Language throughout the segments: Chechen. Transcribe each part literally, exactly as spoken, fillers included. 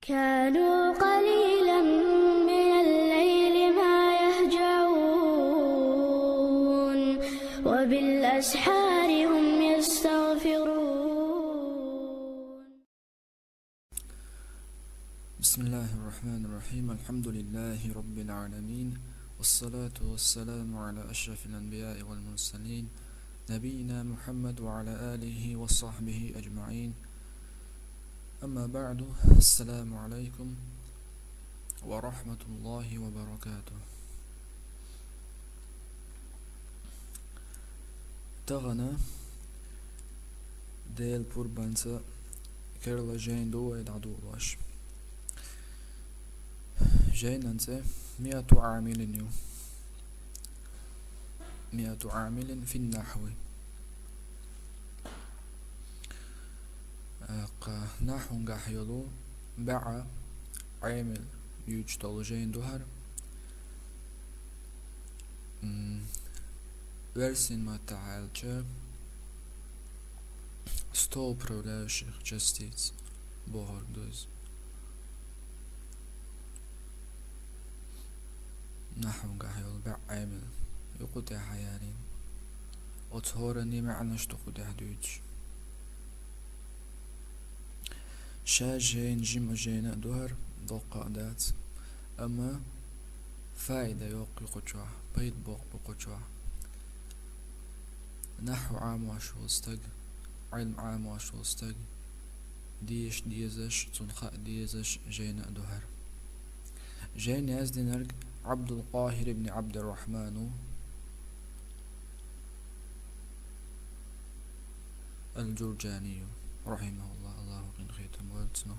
كانوا قليلا من الليل ما يهجعون، وبالأسحار هم يستغفرون. بسم الله الرحمن الرحيم. الحمد لله رب العالمين، والصلاة والسلام على أشرف الأنبياء والمرسلين، نبينا محمد وعلى آله وصحبه أجمعين. أما بعد، السلام عليكم ورحمة الله وبركاته. Тахана Дела пурбанца керла жайн ду вай дӀадолош. Жайнан цӀе مائة عامل ю. مائة عامل في النحو. Аккха нахьунгахь йолу баьӀ Ӏамил юьйцуш долу жайн ду хӀара. М, оьрсийн маттахь аьлча, сто управляющих частиц бохург ду иза. Нахьунгахь йолу баьӀ Ӏамил ю кху тӀехь хьаярийна. Оцу хӀоранний маьӀнаш ду кху тӀехь дуьйцуш. Ша жайна жима жайна а ду хӀара, доккха а дац. Амма фаида йоккха ю кху чохь, пайда боккха бу кху чохь. Нахьу Ӏамош волу стаг, Ӏилм Ӏамош волу стаг, деша дезаш, цунна хаа дезаш жайна а ду хӀара. Жайна яздинарг Ӏабдулкъахир ибн Ӏабдуррахьман ву. Аль-Джурджанию, рахьимахуллахӀ, Аллаху къинхетам бойла цунах.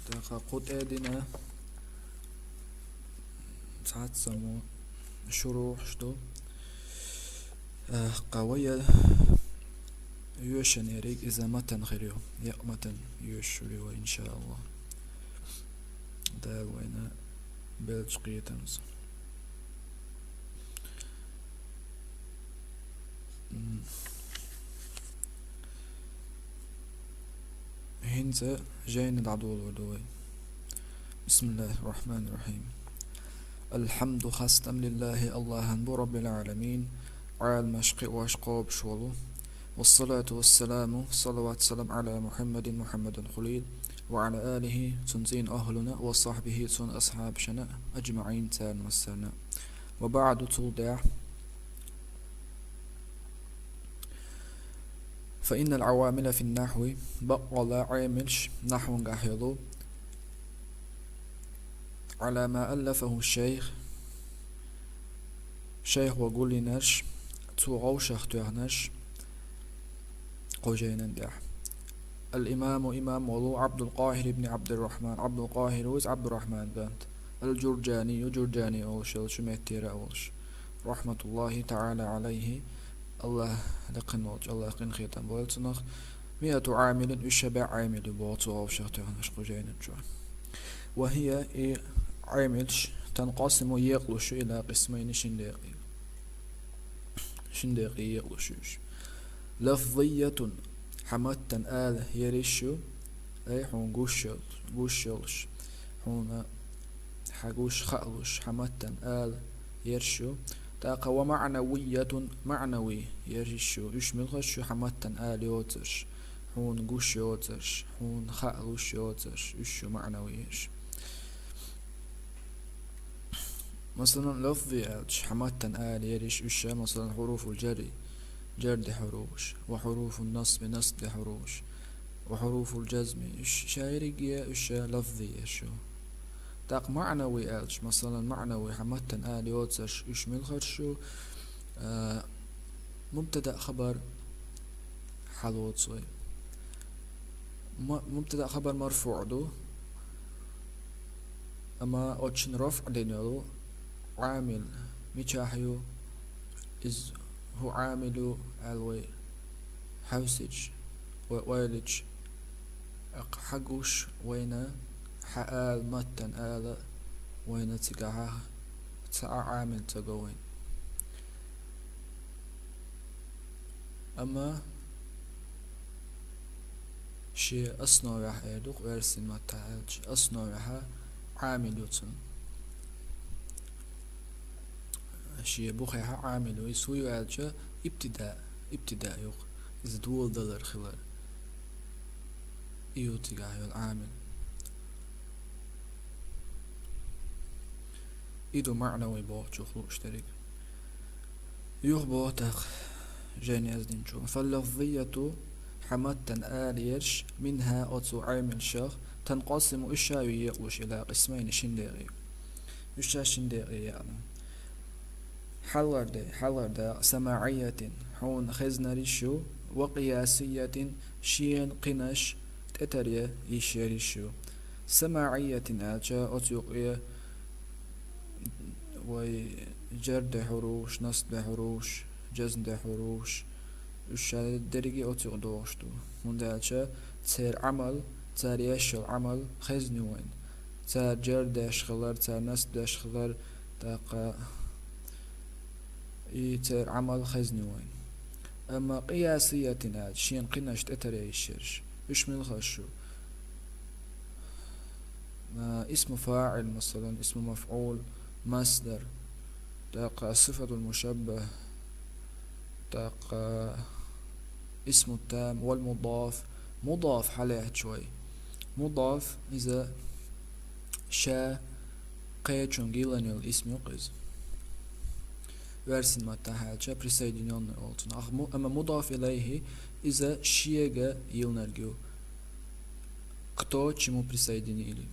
ТӀаккха кху тӀе дина цхьацца мо шурухьаш ду. Э, кху вай йоьшан ерриг иза матан хир ю, екъа матан йоьшур ю вай, иншааллахӀ. Дала вайна беллачу кхетамца. М. ХӀинца жайна дӀадолор ду вай. بسم الله الرحمن الرحيم. الحمد، хастам, لله، АллахӀан бу, رب العالمين، Ӏаламаш кхиош, кхобуш волу. والصلاة والسلام، салават-салам, على محمد، Мухьаммадан хилийла, وعلى آله، цуьнан цӀийнан охӀлуна, وصحبه، цуьнан асхьабашна, أجمعين، царна массарна. وبعد، цул тӀаьхьа. فإن العوامل في النحو، баккъалла Ӏамилш нахьунгахь йолу, على ما ألفه الشيخ، шайхо гулйинарш, цо вовшахтоьхнарш кху жайнан тӀехь. الإمام، имам волу Ӏабдулкъахир ибн Ӏабдуррахьман, Ӏабдулкъахир ву иза, Ӏабдуррахьман кӀант. Аль-Джурджани ю, Джурджани олуш йолчу меттера а волуш. رحمة الله تعالى عليه، АллахӀ лекха волчу, АллахӀ къинхетам бойла цунах. مائة عامل، уьш баьӀ Ӏамил ю боху цо вовшахтоьхнарш кху жайнан чохь. وهي، и Ӏамилш, تنقسم، екъалуш ю, إلى قسمين، шин декъе. Шин декъе екъалуш ю уьш. لفظية، хьан маттана ала ерш ю, ай хьуна гуш йолуш, гуш йолуш, хьуна хьан гуш, хаалуш, хьан маттана ала ерш ю. ТӀаккха ومعنوية، маӀнави ерш ю, уьш муьлхарш ю, хьан маттана ала йоцурш, хьуна гуш йоцурш, хьуна хаалуш йоцурш, уьш ю маӀнави ерш. Масалан, лафзи аьлча, хьан маттана ала ерш уьш, масалан, хьуруфул-жарри, жарди хьуруфаш, وحروف النصب، насби хьуруфаш, وحروف الجزم، уьш ша ерриге уьш лафзи ерш ю. ТӀаккха маӀнави аьлча, масалан, маӀнави хьан маттана ала йоцурш уьш муьлхарш ю, а, мубтада, хабар хьалоцу вай. Ма-, мубтада, хабар марфуӀ ду. Амма оцу шина рафӀ дина йолу Ӏамил мичахь ю? Иза хӀун Ӏамил ю аьлла вай хьаьвсича, вай ойлича, аккха хьан гуш вайна, хьан ала, маттана ала вайна цигахь цхьа а Ӏамил ца го вайна. Амма шен основехь эр ду-кх, оьрсийн маттахь аьлча, основехь Ӏамил ю цуьнан. Шен бухехь Ӏамил ю. Иза хӀун ю аьлча, ибтида, ибтида ю-кх. Иза доладалар хилар. И ю цигахь йолу Ӏамил. И ду маънавий бохучух лууш дерг. Юха боху тӀаккха жайна яздинчо: «Фаллафзияту», хьан маттан аларш, «минхьа», оцу Ӏамилшах, «танкъасиму», уьш ша ю екъалуш, «ила къисмайни», шин декъе. Уьш ша шин декъе яьхна. Хьалхар де, хьалхар дакъа, «самаӀиятин», хьуна хезнарш ю, «ва къиясиятин», шена кхинаш тӀетаре йиш ерш ю. «СамаӀиятин» аьлча, оцу юкъе вай жар де хьуруфаш, насб де хьуруфаш, жазм де хьуруфаш, уьш ша дерриге оцу юкъа догӀуш ду. ХӀунда аьлча церан Ӏамал, цара еш йолу Ӏамал хезна ю вайна. Цара жар деш хилар, цара насб деш хилар, тӀаккха и церан Ӏамал хезна ю вайна. Амма «къиясиятин» аьлча, шена кхинаш тӀетаре йиш ерш, уьш муьлхаш ю? А, исму фаӀил, масалан, исму мафӀул, масдар, тӀаккха сифатул мушаббах, тӀаккха исму там вал мудаф. Мудаф хьалаьцча вай. Мудаф иза ша кхечуьнга йиллина йолу исм ю-кх иза. Оьрсийн маттахь аьлча, присоединённый олу цунах. Ахь му-, амма мудаф илайхи иза шега йиллинарг ю. Кто чему присоединили.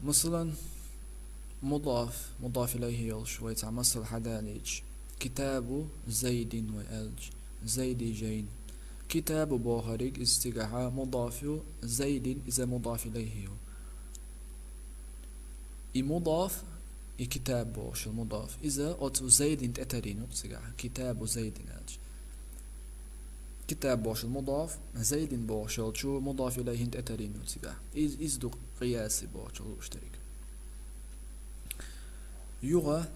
Масалан, мудаф, мудаф илайхи йолуш вай цхьа масал хьадалийча, «китабу Зайдин» вай аьлча, Зайди жайна. «Китабу» бохург иза цигахь мудаф ю, «Зайдин» иза мудаф илайхи ю. И мудаф, и «китаб» бохуш йолу мудаф, иза оцу Зайдин тӀетарийна ю-кх цигахь, «китабу Зайдин» аьлча. «Китаб» бохуш йолу мудаф, «Зайдин» бохуш йолчу мудаф илайхина тӀетарийна ю цигахь. Иза, иза ду къияси бохучух лууш дерг. Юха,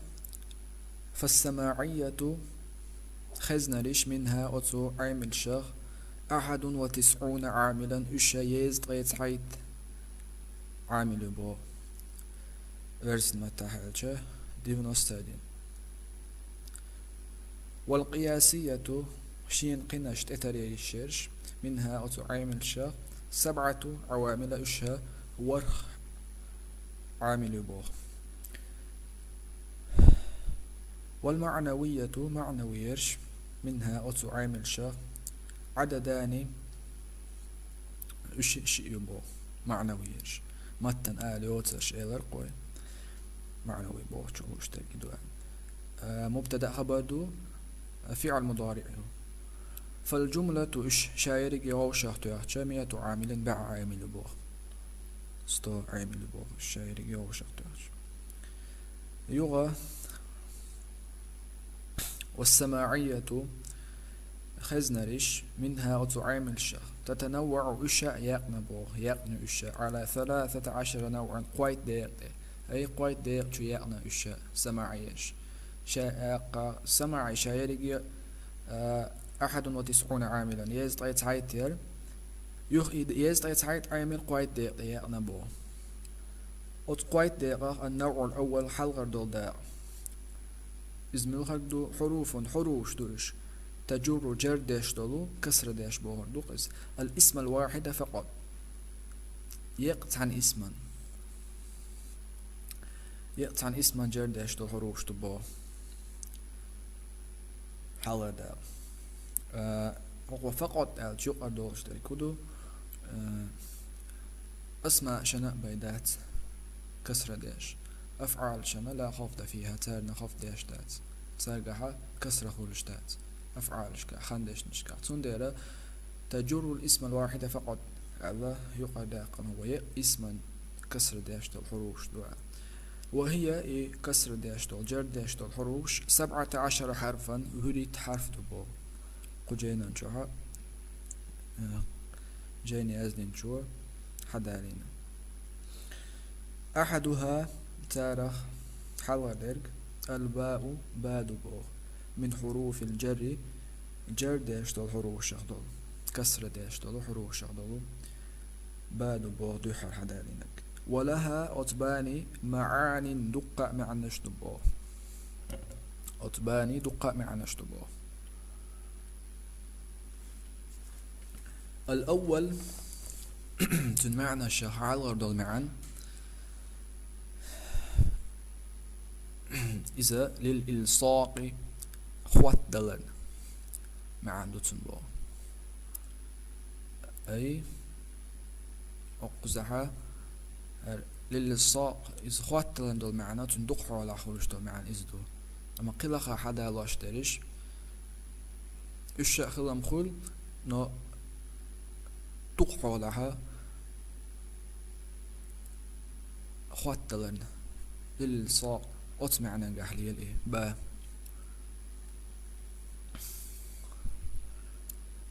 «фассамаӀияту», хезнарш, «минхьа», оцу Ӏамилшах, «ахьадун ва тисӀуна Ӏамилан», уьш езткъе цхьайтта Ӏамил ю боху. Оьрсийн маттахь аьлча, девяносто один. «Вал къиясияту», шена кхинаш тӀетаре йиш ерш, «минхьа», оцу Ӏамилшах, «сабӀату Ӏавамила», уьш ворхӀ Ӏамил ю боху. «Вал маънавияту», маънавиерш, «минхьа», оцу Ӏамилшах, «Ӏададани», уьш шиъ ю боху, маънавиерш. Маттан ала йоцурш элира-кх вай. Маънавий бохучух лууш дерг и ду аьлла. А, мубтада хабар ду, а, фиъл мудариъ ду. «Фал-жумлату», уьш ша ерриге вовшах тоьхча, «миату Ӏамилин», бӀе Ӏамил ю боху. Сто Ӏамил ю боху, уьш ша ерриге вовшах тоьхча. Юха, «вассамаӀияту», хезнарш, «минхьа», оцу Ӏамилшах, «татанавваӀу», уьш а яькъна боху, яькъна уьш а, «Ӏала саласата Ӏашара навӀан», кхойтта декъа тӀе. Ай, кхойтта декъа чу яькъна уьш а, самаӀиерш. Ша, а, кха-, самаӀи ша ерриге, а, «ахьадун ва тисӀуна Ӏамилан», езткъе цхьайтта яра. Юха и езткъе цхьайтта Ӏамил кхойтта декъа тӀе яькъна боху. Оцу кхойтта декъах ан-навӀул аввал, хьалхара долу дакъа. Иза муьлхарг ду? «Хьуруфун», хьуруфаш ду уьш. «Тажурру», жар деш долу, касра деш бохург ду-кх иза. «Ал-исмал вахьида факъат». Еккъа цхьана исман. Еккъа цхьана исман жар деш долу хьуруфаш ду боху. Хьалхара дакъа. А, хӀокхо «факъат» аьлча юкъара долуш дерг хӀун ду? А, асмаъ шина а бен дац касра деш. АфӀал шина ла хафда фиха, царна хафд деш дац. Царгахьа касра хуьлуш дац. АфӀалашкахь, хандешнашкахь. Цундела «тажуррул исмал вахьида факъат» аьлла, юкъара дакъа ма вай, исман касра деш долу хьуруфаш ду аьлла. «Ва хия», и касра деш долу, жар деш долу хьуруфаш, «сабӀата Ӏашара хьарфан», вуьрхӀитта хьарф ду боху. Кху жайнан чохь, э, жайна яздинчо хьадалийна. «Ахьадуха», царах хьалхара дерг, الباء, ба ду боху. من حروف الجر, джар деш долу хьуруфашах долу, касра деш долу хьуруфашах долу ба ду боху дуьххьара хьадалийнарг. ولها, оцу бани, معان, дуккха а маьӀнаш ду боху. Оцу бани дуккха а маьӀнаш ду боху. الأول, цуьнан маьӀнашах хьалхара долу маьӀна, иза للإلصاق, хӀоттадаларна маьӀна ду цуьнан боху. Ай, оккхузахьа, хӀара للإلصاق, иза хӀоттадаларна долу маьӀна, цуьнан дукха хьолахь хуьлуш долу маьӀна иза ду. Амма кхин лаха хьадалош дерриш, уьш а хилам хуьлу, но дукха хьолахьа хӀоттадаларна, للإلصاق, оцу маьӀнангахь лела и ба.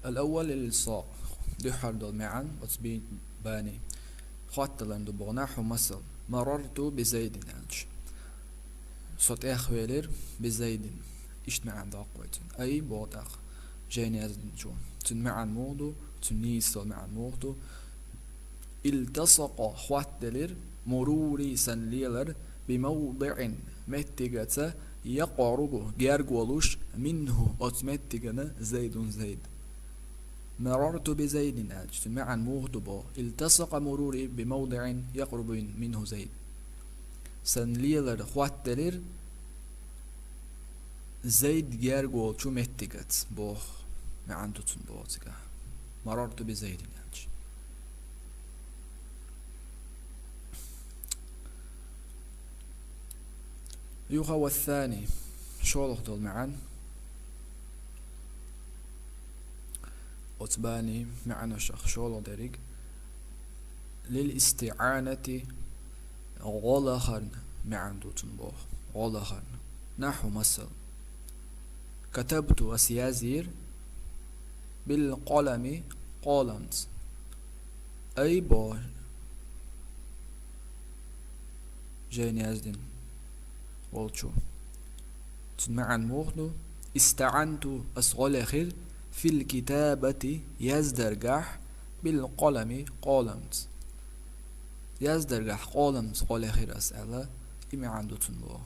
الأول للإلصاق, дуьххьара долу маьӀна оцу би-, бани, хӀоттадаларна ду боху. نحو, масала, مررت بزيد аьлча, со тӀехвелира بزيد, иштта маьӀна доккху вай цуьнан. Ай боху тӀаккха, жайна яздинчо. Цуьнан маьӀна муха ду, цуьнан нийса долу маьӀна муха ду? التصق, хӀоттаделира, مروري, сан лелар, بموضع, меттигаца, يقرب, герга волуш, منه, оцу меттигана, زيد, Зайд. مررت بزيد аьлча, цуьнан маьӀна муха ду боху? التصق مروري بموضع يقرب منه زيد. Сан лелар хӀоттаделира, Зайд герга волчу меттигаца боху, маьӀна ду цуьнан боху цигахь. مررت بزيد аьлча. Юха, والثاني, шолгӀа долу маьӀна. Оцу бани маьӀнашах шолгӀа дерриг للاستعانة, гӀо лахарна маьӀна ду цуьнан боху. ГӀо лахарна. نحو, масала, كتبت, ас язйира, بالقلم, къоламца. Ай боху жайна яздина волчо. Цуьнан маьӀна муха ду? استعنت, ас гӀо лехира, في الكتابة, яздаргахь, بالقلم, къоламца. Яздаргахь къоламца гӀо лехира ас аьлла, и маьӀна ду цуьнан боху.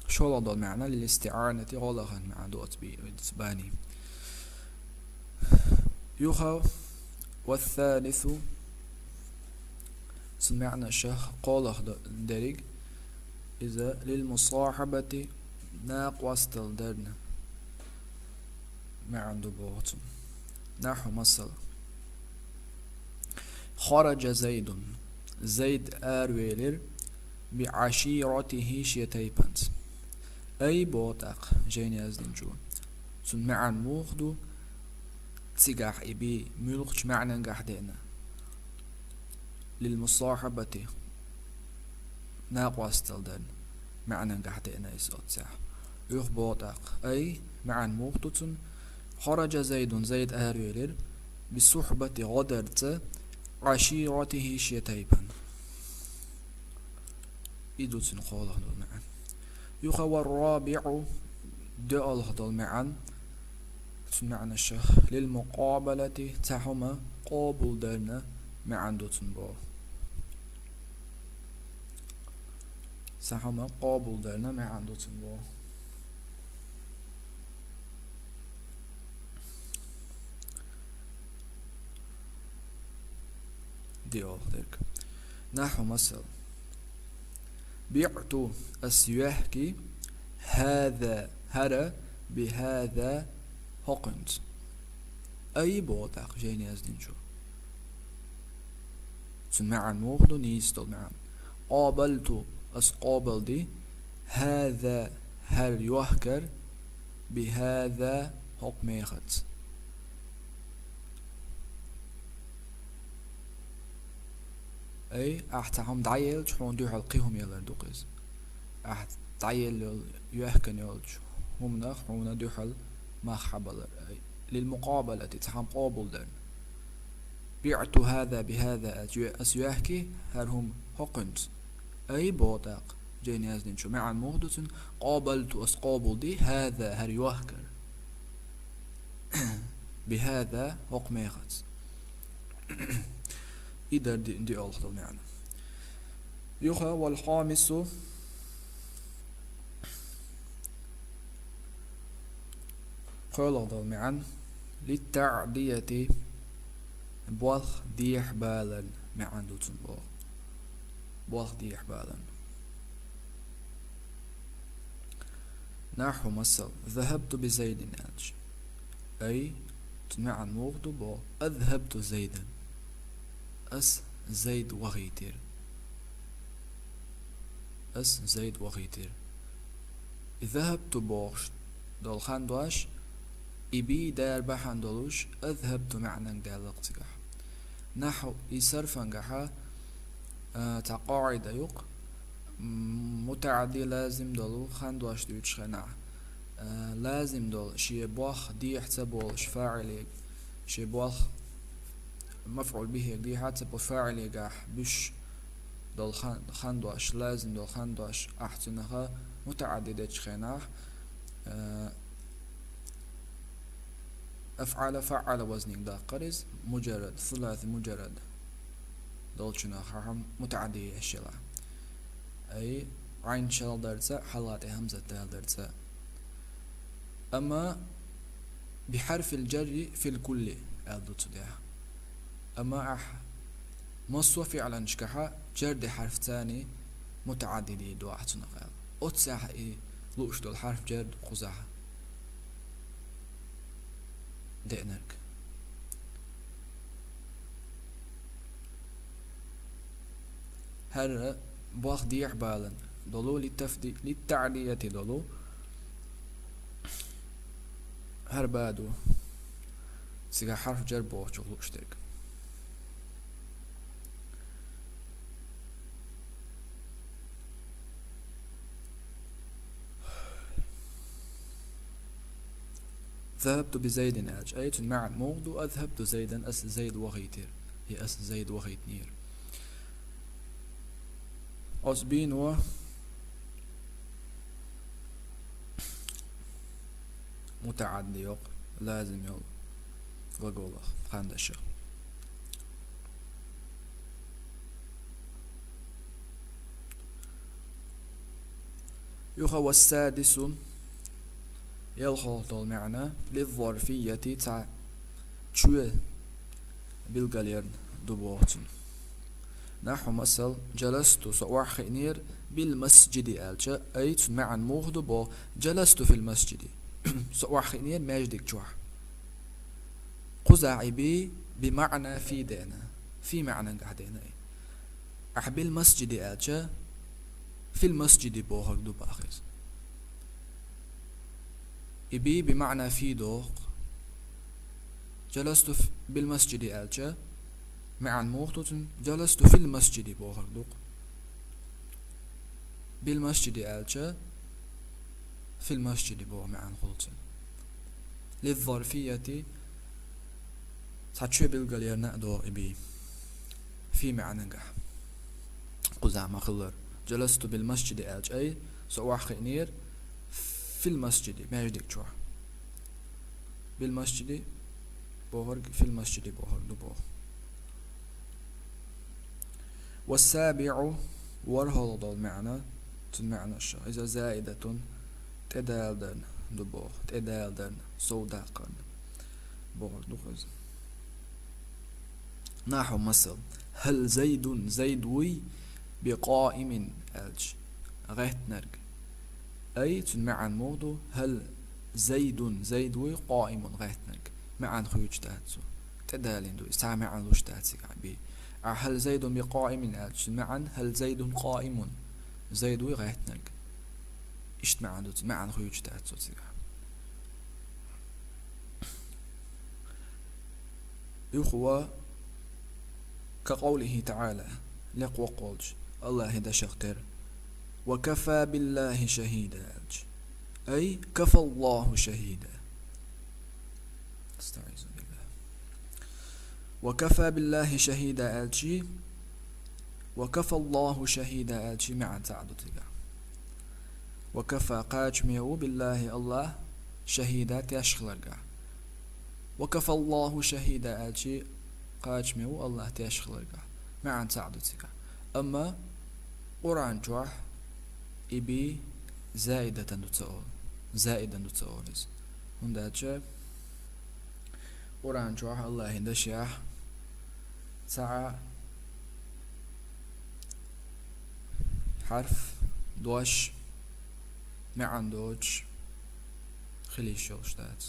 ШолгӀа долу маьӀна للاستعانة, гӀо лахарна маьӀна ду оцу би-, оцу бани. Юха, والثالث, цуьнан маьӀнашах кхоалгӀа до-, дерриг, иза للمصاحبة, накъосталла дарна маьӀна ду боху цуьнан. نحو, масала, خرج زيد, Зайд аравелира, بعشيرته, шен тайпанца. Ай боху тӀаккха жайна яздинчо. Цуьнан маьӀна муха ду? Цигахь и би муьлххачу маьӀнангахь деана? للمصاحبة, накъосталла дарна маьӀнангахь деана иза оццехь. Юха боху тӀаккха. Ай, маьӀна муха ду цуьнан? خرج زيد, Зайд аравелира, بصحبة, гӀодарца, عشيرته, шен тайпана. И ду цуьнан кхоалгӀа долу маьӀна. Юха, والرابع, доьалгӀа долу маьӀна, цуьнан маьӀнашах, للمقابلة, цхьа хӀума къобалдарна маьӀна ду цуьнан боху. Цхьа хӀума къобалдарна маьӀна ду цуьнан боху. ДоьалгӀа дерг. نحو, масала, بعت, ас йоьхки, هذا, хӀара, بهذا, хӀокхуьнца. Ай боху тӀаккха жайна яздинчо. Цуьнан маьӀна муха ду, нийса долу маьӀна? قابلت, ас къобалди, هذا, хӀара йоьхкар, بهذا, хӀокху мехаца. Ай, ахь цхьа хӀума дӀаелча, хьуна дуьхьал кхин хӀума ялар ду-кх иза. Ахь дӀаелла йолу, йоьхкина йолчу хӀуманах хьуна дуьхьал мах хьабалар. Ай, للمقابلة, цхьа хӀума къобалдарна. بعت هذا بهذا, ас йо-, ас йоьхки хӀара хӀума хӀокхуьнца. Ай боху тӀаккха Ден яздинчу маьӀан муха ду цуьнан? Къобалту, ас къобалди, хӀаза, хӀара йохкар. БихӀаза, хӀокху мехаца. И дара ди-, диъалгӀа долу маьӀна. Юха вал хьомису, кхоалгӀа долу маьӀна, литтаӀдияти, болх дехьабаларна маьӀна ду цуьнан боху. Болх дехьабаларна. Нахьу масал, захабту би Зайдин аьлча. Ай, цуьнан маьӀна муха ду боху, азхабту Зайдан. Ас Зайд вахийтира. Ас Зайд вахийтира. И захабту бохуш долу хан дош, и би дара бахьана долуш, азхабту маьӀнанга даьлла-кх цигахь. Нахьу, и сарфангахьа, а, цхьа къаӀида ю-кх, м, мутаӀадди лазим долу хан дош дуьйцучу хенахь, а, лазим долу, шен болх дехьа ца болуш фаӀиле, шен болх мафӀул бихӀега дехьа ца болу фаӀилегахь буьсуш долу хан, хан дош, лазим долу хан дош, ахь цуьнах мутаӀадди дечу хенахь, а, афӀала, фаӀала вазниг даккхар иза, муджаррад, суласи муджаррад долчунах, хьан мутаӀадди еш елахь. Ай, Ӏайн шалдарца, хьалха тӀе хьамзат далдарца. Амма бихьарфил джарри фил кулли аьлла ду цу тӀехь. Амма ахь массо а фиъланашкахьа джарди хьарф царний мутаӀаддиди ду ахь цунах аьлла. Оццехь и лууш долу хьарф джар ду кхузахь деанарг. ХӀара болх дехьабаларна долу, литтафди-, литтаӀдияти долу, хӀара ба ду. Цигахь хьарф джар бохучух лууш дерг. Захабту би Зайдин аьлча, ай, цуьнан маьӀна муха ду, азхабту Зайдан, ас Зайд вахийтира, я ас Зайд вахийтинера. Оцу бино мутаӀадди йоккху, лазим йолу глаголах, хандашах. Юха вассадису, ялхолгӀа долу маьӀна, лиззарфийяти, цхьа чоь билгалъярна ду боху цуьнан. Нахьу масал, джаласту, со охьахиънера, бил масджиди аьлча, ай, цуьнан маьӀна муха ду боху, джаласту фил масджиди. Со охьахиънера маьждиг чохь. Кхузахь и би, би маьӀна фи деана, фи маьӀнангахь деана и. Ахь бил масджиди аьлча, фил масджиди бохург ду боху иза. И би, би маьӀна фи доху. Джаласту ф-, бил масджиди аьлча, маьӀна муха ду цуьнан, джаласту фил масджиди бохург ду-кх. Бил масджиди аьлча, фил масджиди боху маьӀна хуьлу цуьнан. Лиззарфийяти, цхьа чоь билгалъярна а догӀу и би. Фи маьӀнангахь. Кхузахь ма-хиллара. Джаласту бил масджиди аьлча, ай, со охьахиънера фил масджиди, маьждиг чохь. Бил масджиди бохург, фил масджиди бохург ду боху. Вассабиъу, ворхӀалгӀа долу маьӀна, цуьнан маьӀна ша, иза заидатун, тӀедалдарна ду боху, тӀедалдарна, совдаккхарна бохург ду иза. Нахьу масал, хӀал Зайдун, Зайд вуй, би къаимин аьлча, гӀеттинарг. Ай, цуьнан маьӀна муха ду, хӀал Зайдун, Зайд вуй, къаимун, гӀеттинарг. МаьӀна хуьйцуш дац цо. ТӀедалийна ду иза, цхьа а маьӀна луш дац цигахь би. Ахь хӀал Зайдун би къаимин аьлча, цуьнан маьӀна хӀал Зайдун къаимун. Зайд вуй гӀеттинарг. Иштта маьӀна ду, маьӀна хуьйцуш дац цо цигахь. Юха ва ка къовлихӀи таӀала, лекха воккхаволчу АллахӀан дашах тера, ва кафа биллахӀи шахӀида аьлча. Ай, кафа АллахӀу шахӀида. АстагӀизу биллахӀ. Ва кафа биллахӀи шахӀида аьлчи, ва кафа АллахӀу шахӀида аьлчи маьӀна цхьаъ ду цигахь. وكفى, кхачаме ву, بالله, АллахӀ, شهيدا, теш хиларгахь. وكفى الله شهيدا аьлча, кхачаме ву АллахӀ теш хиларгахь. МаӀан цхьаъ ду цигахь. Амма Къуръан чохь и би زائدة ду ца олу. زائدة ду ца олу иза. ХӀунда аьлча Къуръан чохь АллахӀан дашехь цхьа а хьарф, дош, маьӀна доцуш хила йиш йолуш дац.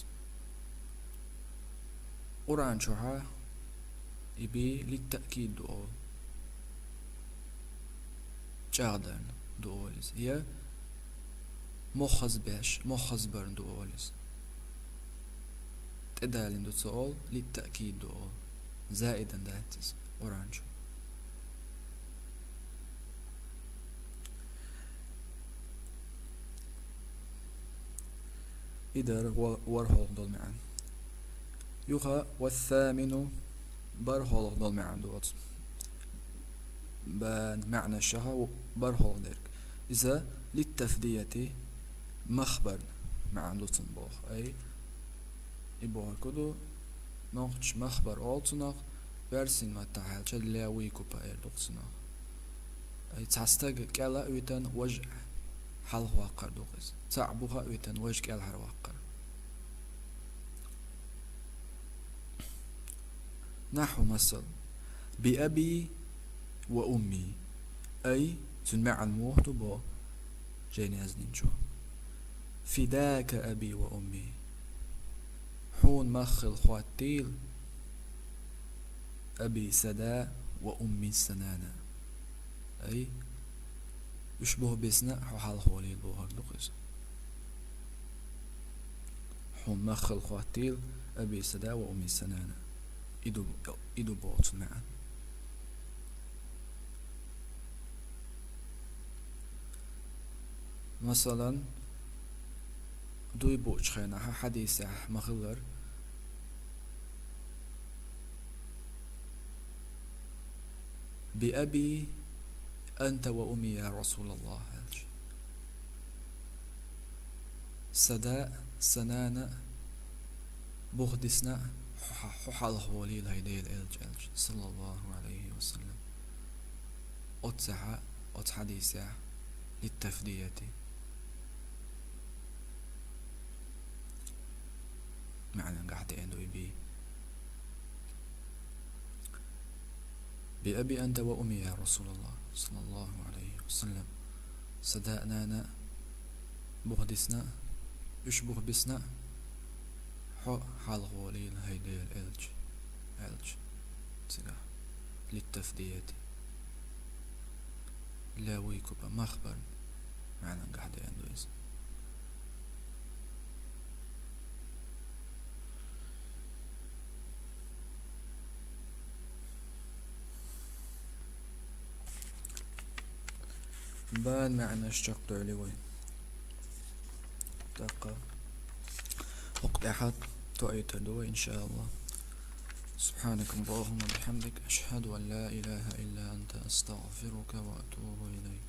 Къуръан чохь и би للتأكيد ду олу. ЧӀагӀдарна ду олу иза. Я мохаза беш, мохаза барна ду олу иза. ТӀедалийна ду ца олу, للتأكيد ду олу. زائدة дац иза Къуръан чу. И дара ва-, ворхӀалгӀа долу маьӀна. Юха, والثامن, бархӀалгӀа долу маьӀна доцу. Бан маьӀнаш чохь бархӀалгӀа дерг. Иза للتفدية, мах барна маьӀна ду цунна боху. Ай, и бохург ду, нохчаша мах бар олу цунах, оьрсийн маттахь аьлча, для выкупа эр ду цунах. Ай, цхьа стаг кӀел а оьтан, важа хьалхаваккхар ду иза. Цхьаъ буха а оьтан, важа кӀелхьарваккхар. نحو, масала, بأبي وأمي. Ай, цуьнан маьӀна муха ду бо жайна яздинчо. فداك أبي وأمي. Хьуна мах хила хӀоттийла أبي, сан да, وأمي, сан нана. Ай, уьш буха бисна а хьо хьалхаволийла бохург ду иза. Хьуна мах хила хӀоттийла أبي, сан да, وأمي, сан нана. И ду, и ду боху цуьнан маьӀна. Масалан, дуй буучу хенахь хьадисехь ма-хиллара, بأبي أنت وأمي يا رسول الله аьлча. Сан да, сан нана буха дисна а, хьо, хьо хьалхаволийла, хӀай Делан элча, аьлча, саллаллаху Ӏалайхи ва саллам. Оццехьа, оцу хьадисехь, للتفدية маьӀнагахь деана ду и би. بأبي أنت وأمي يا رسول الله صلى الله عليه وسلم. Сан да а, нана а буха дисна а, уьш буха бисна а, хьо хьалхаволийла, хӀай Делан элча, аьлча цигахь, للتفدية, для выкупа, мах барна маьӀнагахь деана ду иза. Бан маьӀнаш чекхдевлли вай. ТӀаккха хӀокху тӀаьхьа тоуьйтур ду вай, иншааллахӀ. سبحانك اللهم وبحمدك، أشهد أن لا إله إلا أنت، أستغفرك وأتوب إليك.